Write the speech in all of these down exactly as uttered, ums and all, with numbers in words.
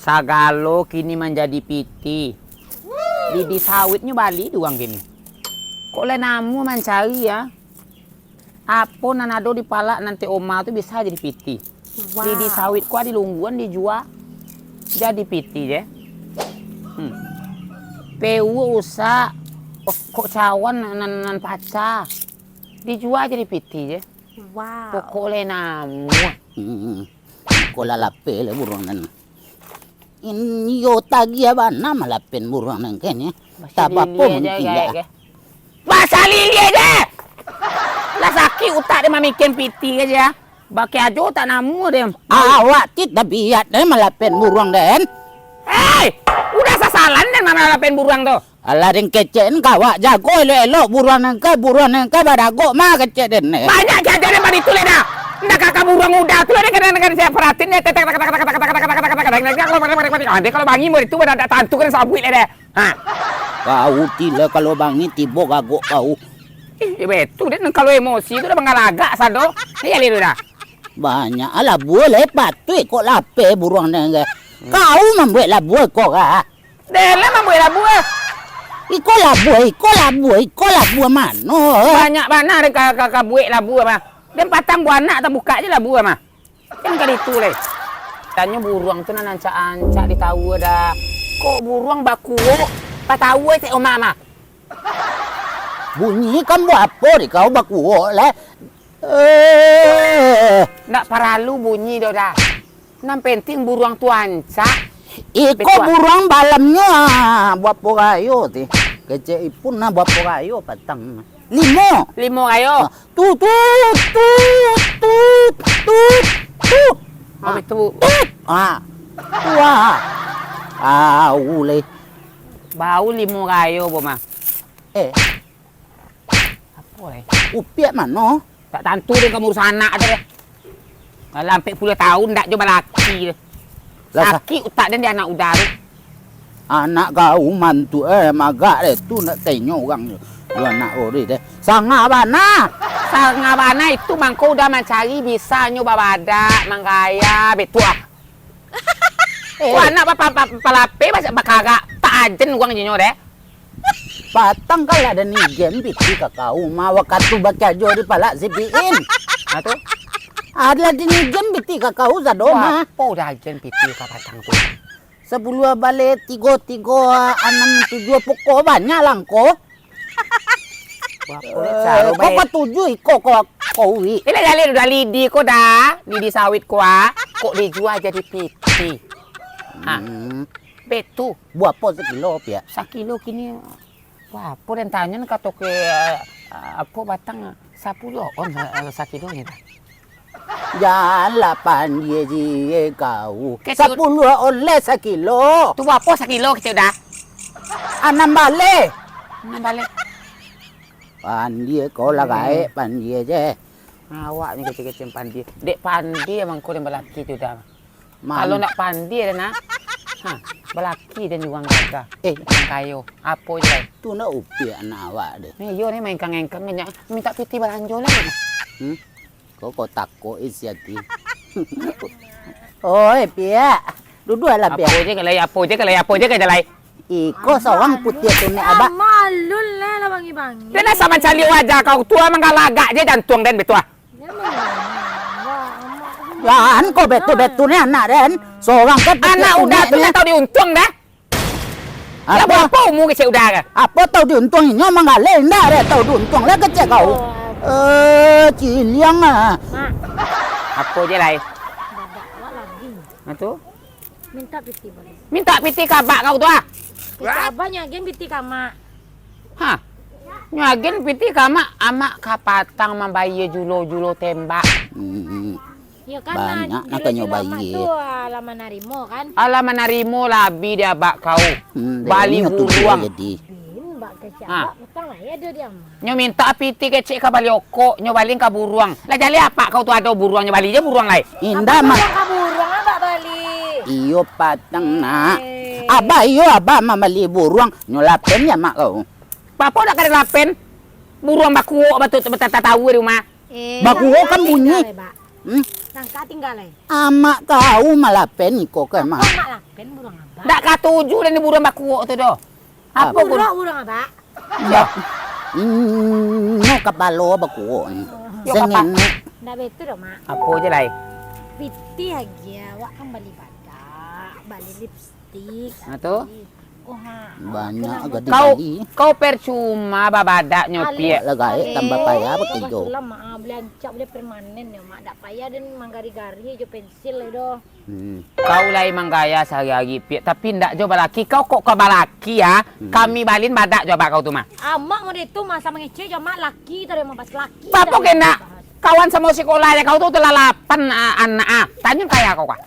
Sagalo kini manjadi pitih. Lidi sawitnyo bali di urang kini. Kok lai namuah mancari, ya? Apo nan ado di palak nan tek Oma tu bisa jadi pitih. Wow. Lidi sawit ko di Lungguan dijua jadi pitih je. Hmm. Peu rusak, kok cawan nan, nan pacah. Dijua jadi pitih je. Wow. Pokok lai namuah. Hmm. Ko lah lapeh lah buruang nan. Inyo tagiah bana malapen buruang nan kan, ya. Basa Tabapo lilie munci je, lah. Gaek, ke? Basa lilie je! Lah sakik utak den mamikian pitih aja, ya. Bakeh ajo utak namuah den. Awak ti tabiat den malapen buruang den. Hei! Udah sasalan den malapen buruang tu. Alah, den kecek den ka awak, jago elok-elok buruang nan ka, buruang nan ka badagok mah kecek den, eh. Banyak jajan nan baritu lai dah. Ndak ka, ka buruang udah tu lah, den kadang-kadang saya perhatiin, eh, tek, tek, tek, kalau bangi baritu, dah tantu kena sabuik lai deh. Ha. Kau ti lah kalau bangi tibo gagok kau. Ih, ya betul, den kalau emosi tu dah mangalagak sado. Ya, lihat dah. Banyak lah buah lai patuik kok lapeh buruang nan ka. Kau mambuek labuah ko ka. Den lah mambuek labuah. Iko labuah, iko labuah, iko labuah mano? Banyak bana den ka, ka, ka buek labuah mah. Den patang buah anak tabukak je labuah mah. Jan kali tu lai. Tanyo buruang tu nan ancak-ancak ditawa dah. Kok buruang bakuok, batawa tek Oma mah. Bunyi kan buat apo di kau bakuok lai? Eh. Ndak paralu bunyi doh dah. Nan penting buruang tu ancak. Iko buruang balamnyo, ah, buapo rayo ti? Kecek ipun nah buapo rayo patang. Limo. Limo rayo. Ah, tu, tu, tu, tu, tu, tu. Ah, tu. Ah. Wah. Au leh. Bau limo rayo, Bo, mah. Eh. Apo, eh? Upiak mano? Tak tantu deh kamu urus anak tu deh. Lah ampek puluah tahun ndak jo balaki deh. Lah, sa- Sakik utak den di anak uda tu. Anak kau mantu, eh, magak deh tu nak tanyo urang tu. Dua anak ori deh. Sangah bana. Sangah bana itu mangko uda mancari bisanyo babadak, manggaya, betuak. Eh. Wah, anak ba-, ba-, ba-, balape ba-, bakarak, tak ajen urang jinyo deh. Patang kalah den ijen pitih ka kau, ma wakatu bakajo di palak sipiin. Ha, tu? Alah den ijen pitih ka kau sado, ma. Apo uda ijen pitih ka patang tu? Sapuluah baleh, tigo, tigo, anam, tujuah, pokok banyak lah angko. Bapo, eh, caro kau bae. Kau tujuah iko kau, kau wi. Ini gali udah lidi ko dah, lidi sawit ko ah. Kok dijua jadi pitih? Ha. Hmm. Betu. Buapo sakilo, Piak? Sakilo kini, wah, apo den tanyo ni kato ke, eh, apo batang, sapuluah on, eh, sakilo ni dah. Janlah pandie jie kau. Kecil. Sapuluah on lai sakilo. Tu bapo sakilo kecil dah? Anam baleh. Anam baleh. Pandie kau lah gaek, pandie je. Awak ni kecil-kecil pandie. Dek pandie mangko den balaki tu dah. Kalau ndak pandie dah nak. Ha, balaki den urang gagah. Eh. Urang kayo. Apo je lai. Tu ndak upiak anak awak deh. Ni iyo ni main kang-engkang nyo. Minta pitih balanjo lah. Hmm? Kok, kok takok isi ati. Oi, Piak. Duduaklah, Piak. Apo je ka lai, apo je ka lai, apo je ka lai. Iko sorang putiah tu, Nek Abak. Malu lah, lah bangi-bangi. Den asa mancaliak wajah kau tu, manggalagak je jantuang den betuah. Jan ko betu-betu ni anak den. Sorang ka putiah tu, Nek. Anak uda tu dah tau diuntuang dah. Lah, apo? Bapo umua kecek uda ka? Apo tau diuntuang inyo manggaleh, indak ado tau diuntuang lah kecek kau. Eh, ciliang ah. Mak. Apo je lai? Dadak awak lagi. Ha tu? Minta pitih baliak. Minta pitih ka abak kau tu ah. Pitih abah nyo agiah pitih ka amak. Ha. Nyo agiah pitih ka amak, amak kapatang mambayia julo-julo tembak. Hmm. Yo kan, banyak nak kanyo bayia. Tu, alah manarimo kan? Alah manarimo labi di abak kau. Hmm, bali buruang. Bin, bak kecek abak, utang lah ya ado di amak. Nyo minta pitih kecek ka bali okok, nyo bali ka buruang. Lah jaleh apak kau tu ado buruang, nyo bali je buruang lai. Indak mah. Buruang ka buruang, abak bali. Iyo patang nak. Eh. Abah iyo, abah mambali buruang, nyo lapen ya mak kau. Bapo dak ka lapen? Buruang bakuok batul, batatawa di rumah. Eh, bakuok kan bunyi. Tinggal, Bak. Hmm? Sangka tingga lai. Amak kau malapen iko ka mah. Amak lapen buruang abak. Ndak katuju den di buruang bakuok tu doh. Apo gun- Buruang, buruang abak. Ndak. Inyo kapalo bakuok ni. Yo, Sengen. Ndak betul doh, Mak. Apo je lai? Pitih agiah, awak kan bali badak, bali lipstik. Nah, tu. Banyak gadih. Kau, kau percuma babadaknyo, Piak. Lah gaek tambah payah bakijo. Basulam, Mak, ah, beli ancak, beli permanen nyo, Mak. Dak payah den manggari-gari jo pensil lai doh. Hmm. Kau lai manggaya sahari-hari, Piak, tapi ndak jo balaki. Kau kok ka balaki, ya? Hmm. Kami balin badak jo abak kau tu mah. Amak model tu masa mangecek jo amak laki tadi, amak pas laki. Bapo tadi kena bahas. Kawan samo sikolah ya kau tu, tu lah lapan, ah, anak, ah. Tanyo kaya kau kah?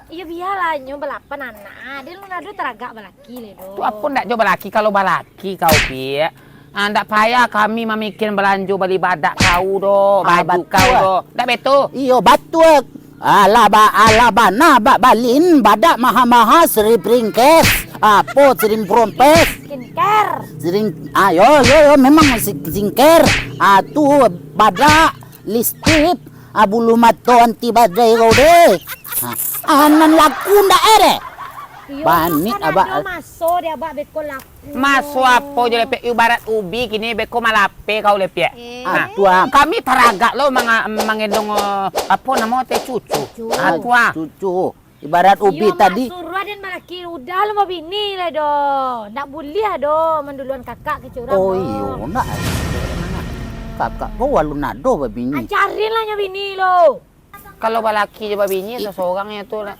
Iyo, bialah, nyo balapan anak, ah. Den alun ado taragak balaki lai doh. Tu apo ndak jo balaki, kalau balaki kau, Piak. Ah, ndak payah kami mamikian balanjo bali badak kau doh, ah, baju kau doh. Ndak betul? Iyo, batua. Alah ba-, alah bana bak balin badak maha-maha, seri pringkes, apo seri prompes. Skincare. Seri, ah, yo, yo, yo, memang si-, skincare. Ah, tu badak, lipstik, ah, bulu mato anti badai kau deh. Ah, anan laku ndak eh deh? Iyo, banik kan abak. Ado maso di abak beko laku. Maso apo jo lepek, ibarat ubi kini beko malape kau lepek. Eh. Nah, ah, tu, ah. Kami taragak lo manga-, mangendong, eh, apo namo teh, cucu. Cucu. Ah, tu, ah. Cucu. Ibarat ubi tadi. Iyo, Mak, suruah den balaki, udah lo babini lai doh. Ndak buliah doh manduluan kakak kecek urang doh. Oh, iyo, ndak. Kakak kau alun ado babini. Ah, carilah nyo bini lo. Kalau balaki jo babini, i- sasorang nyo tu la-,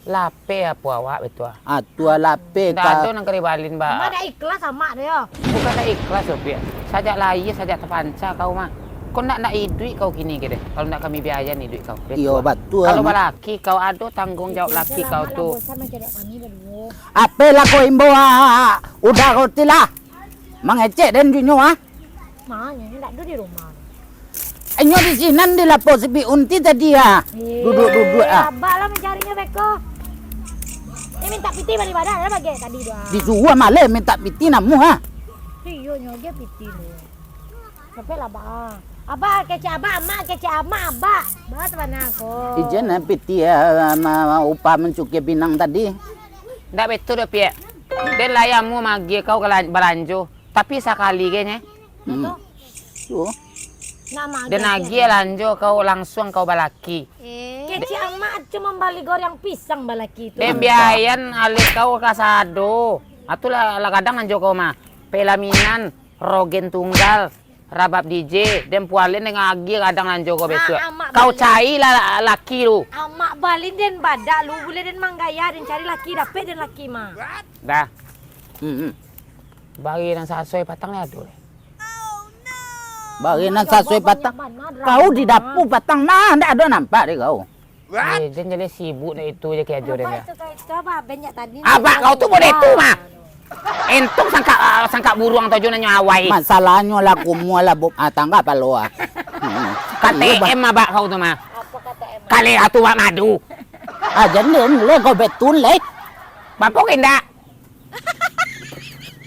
lapeh apo awak batua. Ah, tu lapeh. Ndak ka- ado nan ka dibalin, ba. Amak dak ikhlas amak tu yo. Bukan ndak ikhlas, Sopiak. Sajak lahia, sajak tapanca kau mah. Kau ndak, ndak iduik kau kini ke deh, kalau ndak kami biayan iduik kau. Iyo, batua. Batua, Mak. Kalau balaki kau ado tangguang jawab laki kau tu. Ape lah kau imbau, ah, udah kau ti lah. Mangecek den jo inyo, ah. Ma, nyo ndak ado di rumah. Inyo di sinan di lapau si Piun ti tadi, ah. Eh, duduak-duduak, ah. Abak lah mancarinyo beko. Eh, mintak pitih bali badak lah bagai tadi tu, ah. Disuruah malah mintak pitih namuah, ah. Iyo, nyo agiah pitih tu. Sampai lah, Abak, ah. Abak kecek abak, amak kecek amak, abak. Bah sabana ko. Ijan, ah, pitih, ah, ma-, upah mancukia pinang tadi. Ndak betul doh, Piak. Den lai amuah magiah kau ka lan-, balanjo. Tapi sakali ge, nye. Hmm. Tu. Nak magang. Den agiah lanjo kau, langsuang kau balaki. Eh. Kecek amak cuma bali goreng pisang balaki tu. Den biayan alek kau kasado. Atulah, lah gadang lanjo kau mah. Pelaminan, rogen tunggal, rabab D J, den pualin dengan agiah gadang lanjo kau besuak. Ah, amak bali. Kau carilah la-, laki lu. Amak balin den badak lu, buliah den manggaya, den cari laki, dapek den laki mah. Dah. Hmm, hmm. Bari nan sasoi patang ni ado. Bari nan sasoi patang. Kau di dapur patang nah, ndak ado nampak dek kau. Eh, den jadi sibuk nak itu je karajo den ya. Abak kau tu model tu mah. Entong sangkak, ah, sangkak buruang tu ajo nanyo awai. Masalahnyo lah kumuah lah, ah, tangga palo ah. Hmm. K T M abak kau tu mah. Kali atu bak madu. Ah, jan den le kau betun le. Bapo ke indak?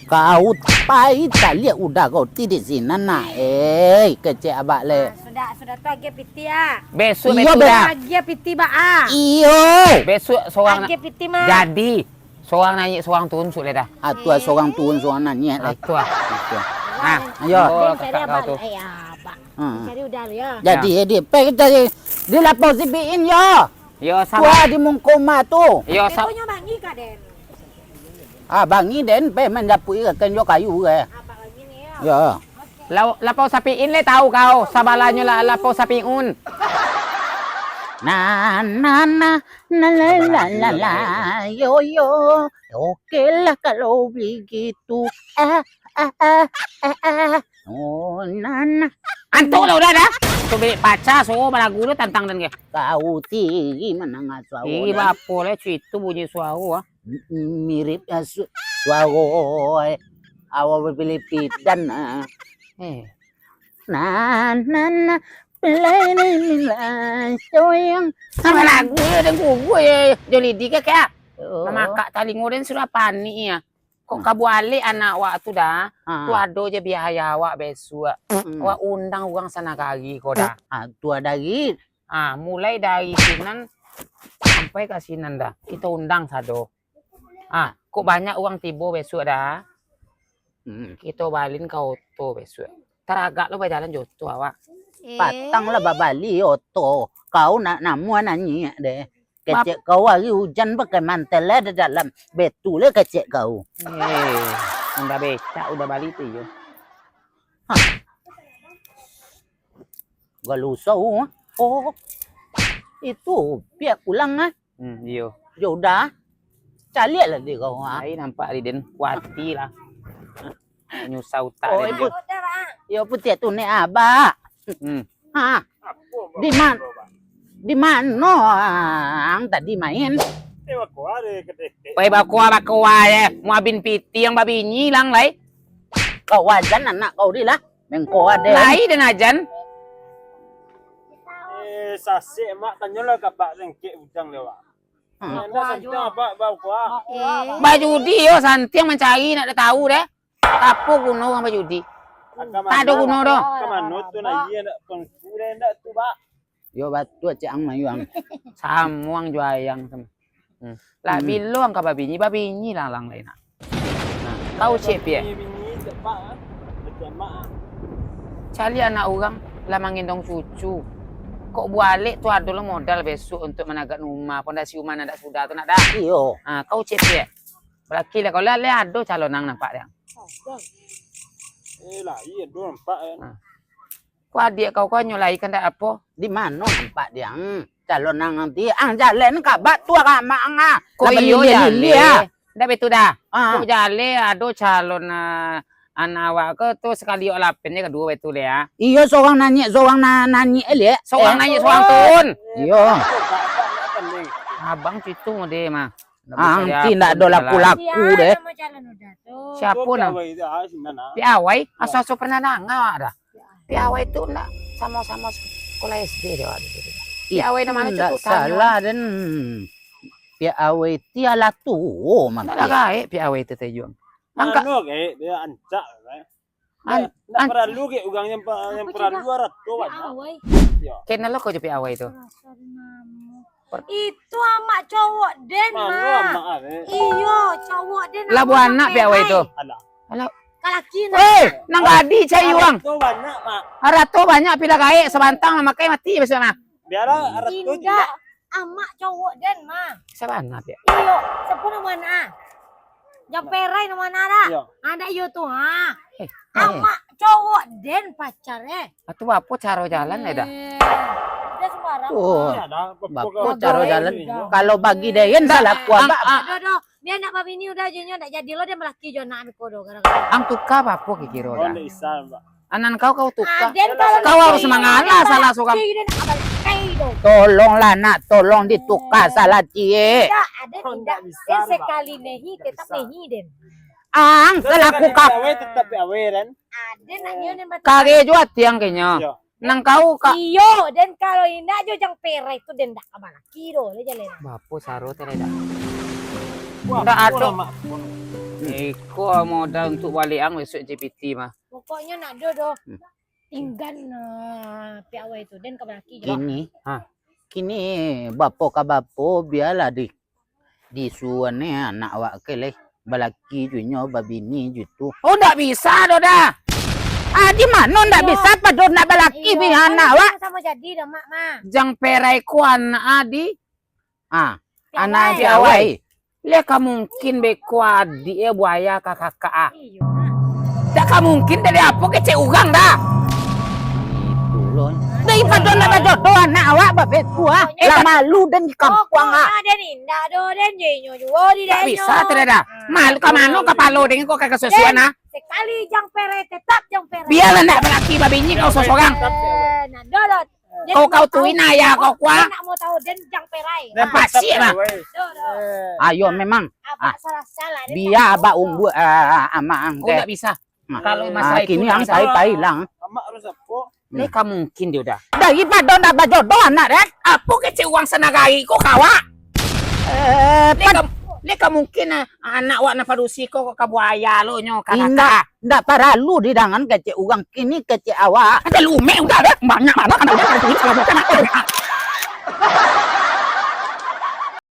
Kau pai taliak udah kau ti di sinan nah. Eh, kecek abak le. Ah, sudah, sudah tu agiah pitih ah. Besuak iyo, besuak dah. Agiah pitih bak ah. Iyo. Besuak sorang agiah pitih mah. Jadi, sorang naiak, sorang turun, sudah dah. Atua sorang turun, sorang naiak le. Atua. Atua. Nah, ayo. Cari abak. Eh, abak. Hmm. Cari udah lu ya. Jadi, ya. Jadi, pai kita di, di lapau si Piin yo. Yo, sama. Tua di mungko ma tu. Yo, sa- Bangi ka den. Ah, bangi den, pai manjapuik rakan jo kayu ke. Ah, bangi ni ya. Yo. Lau-, lapau si Piin le tau kau, sabalahnyo la-, lapau si Piun. Na, na, na, na, la, la, la, la, yo, yo. Oke lah kalau begitu. Ah, ah, ah, ah, ah. Oh, nana. Antuk lah udah dah. Tu bilik paca, suruh balagu tu tantang dan ke. Kau tiri manangah suaro. Tiri bapo lah, cuitu bunyi suaro ah. M-, mirip lah su-, suaro, eh, awak bapilipidan ah. Eh. Nah, nah, nah. Pilih ni, pilih soyang. Sama lagu ya, dan gugu ya. Jolly D ke kak? Oh. Mamakak talingo dan sudah panik ya. Kok kabualek anak awak tu dah? Ah. Tu ado je biaya awak besuak. Mm-mm. Awak undang urang sanagari ko dah. Ah, tu ado lagi. Ah, mulai dari sinan sampai ka sinan dah. Kito undang sado. Ah, kok banyak urang tibo besok dah. Hmm. Kito balin ka oto besok. Taragak lo bajalan jo oto awak. Eh. Patang lah babali oto. Kau nak namuah nanyik deh. Kecek kau hari hujan pakai mantel lah di dalam. Betul lah kecek kau. Eh, Honda becak udah bali tu yo. Hah. Galusau, ah. Oh. Itu, piak pulang, ah. Hmm, iyo. Yo udah. Caliak lah di kau, ah. Ai nampak di den, kuati lah. Nyusah utak den. Yo putiak tu nek abak. Hmm. Ha. Di man-, di mano ang tadi main? Pai bakoa-bakoa je. Muabin piti ang babinyi lang lai. Kau ajan anak kau di lah. Mengko ade. Lai den ajan. Eh, sasek mak, tanyolah ka bak sengkek bujang lewat. Hmm. Anda santiang abak bakoa. Eh. Bajudi yo, santiang mancari nak dah tahu deh. Apo guno urang bajudi? Tak ado guno doh. Ka mano tu nak iya nak pengku deh ndak tu, Bak? Yo batua cek ang mayuang. Samuang jo ayang tu. Hmm. Lah bilo ang ka babinyi, babinyi lah lang lain nak. Nah, kau cek piak. Caliak anak urang lah mangendong cucu. Kok bualek tu ado lo modal besok untuk managak rumah, pondasi rumah nan dak sudah tu nak dah. Iyo. Ha, kau cek piak. Balaki lah kau lah, lah ado calon ang nampak dek ang. Eh, lah, iyo, ado nampak, eh. Ha. Kok adiak kau, kau nyo lai kandak apo? Di mano nampak dek ang? Calon ang nanti, ang jalan ka bak tu ka amak ang, ah. Kok iyo jaleh? Ndak betul dah. Ah. Kok jaleh ado calon, ah, anak awak ko tu sakali awak lapen je kaduo betul ya? Iyo, sorang nanyik, sorang na-, nanyik, eh, liek. Sorang nanyik, sorang turun. Iyo. Abang situ mode mah. Ang ti ndak ado laku-laku deh. Siapo namo? Piawai, aso-aso pernah danga awak dah. Piawai tu ndak samo-samo sekolah S D deh awak tu. Piawai namo tu ndak salah den. Piawai ti alah tuo mah. Ndak lah gaek piawai tu tajuang. Angkak. Anu gaek dia ancak. An-, ndak paralu kek urang yang pa-, yang paralu arato banyak. Yo. Kenal lo kau jo piawai tu? Itu amak cowok den mah. Iyo, cowok den. Lah buanak piawai tu. Alah. Alah. Kalaki nah. Eh, nang gadi cari urang. Arato banyak, Mak. Arato banyak, pila gaek sabantang mamakai mati biaso mah. Biarlah arato. Indak, amak cowok den mah. Sabana piak. Iyo, sapo namo anak? Jamperai namo anak dah? Iyo. Anak iyo tu ha. Eh, amak cowok den pacar eh. Atu apo caro jalan eh dah? Eh, udah sembarang. Oh, bapo caro jalan. Kalau bagi den salah kuah. Aduh, aduh. Dia nak babini udah aja nyo, ndak jadi lo dia malaki jo anak ambo ko do gara-gara. Ang tuka bapo kiro dah? Anak kau, kau tuka. Kau harus mangalah salah surang. Tolonglah nak, tolong dituka salah ciek. Tidak, ada tidak. Den sekali nehi, tetap nehi den. Ang selaku kak. Tetap awe, den. Kare jo ati ang kenyo. Nang kau ka. Iyo, den kalau indak jo jamperai tu den dak ka malaki doh, le jaleh. Bapo saro tadi dak? Ndak ado. Iko modal untuk baliak ang besok J P T mah. Pokoknyo ndak ado doh. Tinggan nah, piawai tu den ka malaki jo. Kini, ha. Kini bapo ka bapo bialah di Disuan ni anak awak ke leh, balaki ju inyo, babini ju tu. Oh, ndak bisa doh dah. Ah, di mano ndak bisa, pado ndak balaki bini anak awak. Samo jadi dah, Mak, mah. Jang perai ko anak adi. Ah, anak piawai. Leh ka mungkin beko adik e buaya ka kakak ah. Iyo, Mak. Dak ka mungkin dari apo kecek urang dah. Itu lo. Daripado ndak bajodoh anak awak babeko ah. Lah malu den di kampuang ah. Pokoknyo den indak doh, den jo inyo juo di den. Ndak bisa tu dah. Malu ka mano kapalo den ko ka kasusuan ah. Sekali jang perai, tetap jang perai. Bialah ndak balaki babini kau sorang-sorang. Eh, ndak doh. Kau, kau tuin ayah kau kuah. Nak mau tahu den jang perai. Pasik lah. Doh, doh. Ayo memang. Abak salah-salah, den. Bia abak umbuak, ah, amang. Kau ndak bisa. Nah. Kalau masalah itu kini ang pai-pai lang. Amak harus apo? Leh ka mungkin dio dah. Daripado ndak bajodoh anak den. Apo kecek urang sanagari ko ka awak? Eh, leh ka, leh ka mungkin, eh, anak awak nan padusi ko ka buaya lo nyo ka indak, ndak paralu didangan kecek urang kini kecek awak. Ada lumek udah deh. Banyak banget anak udah.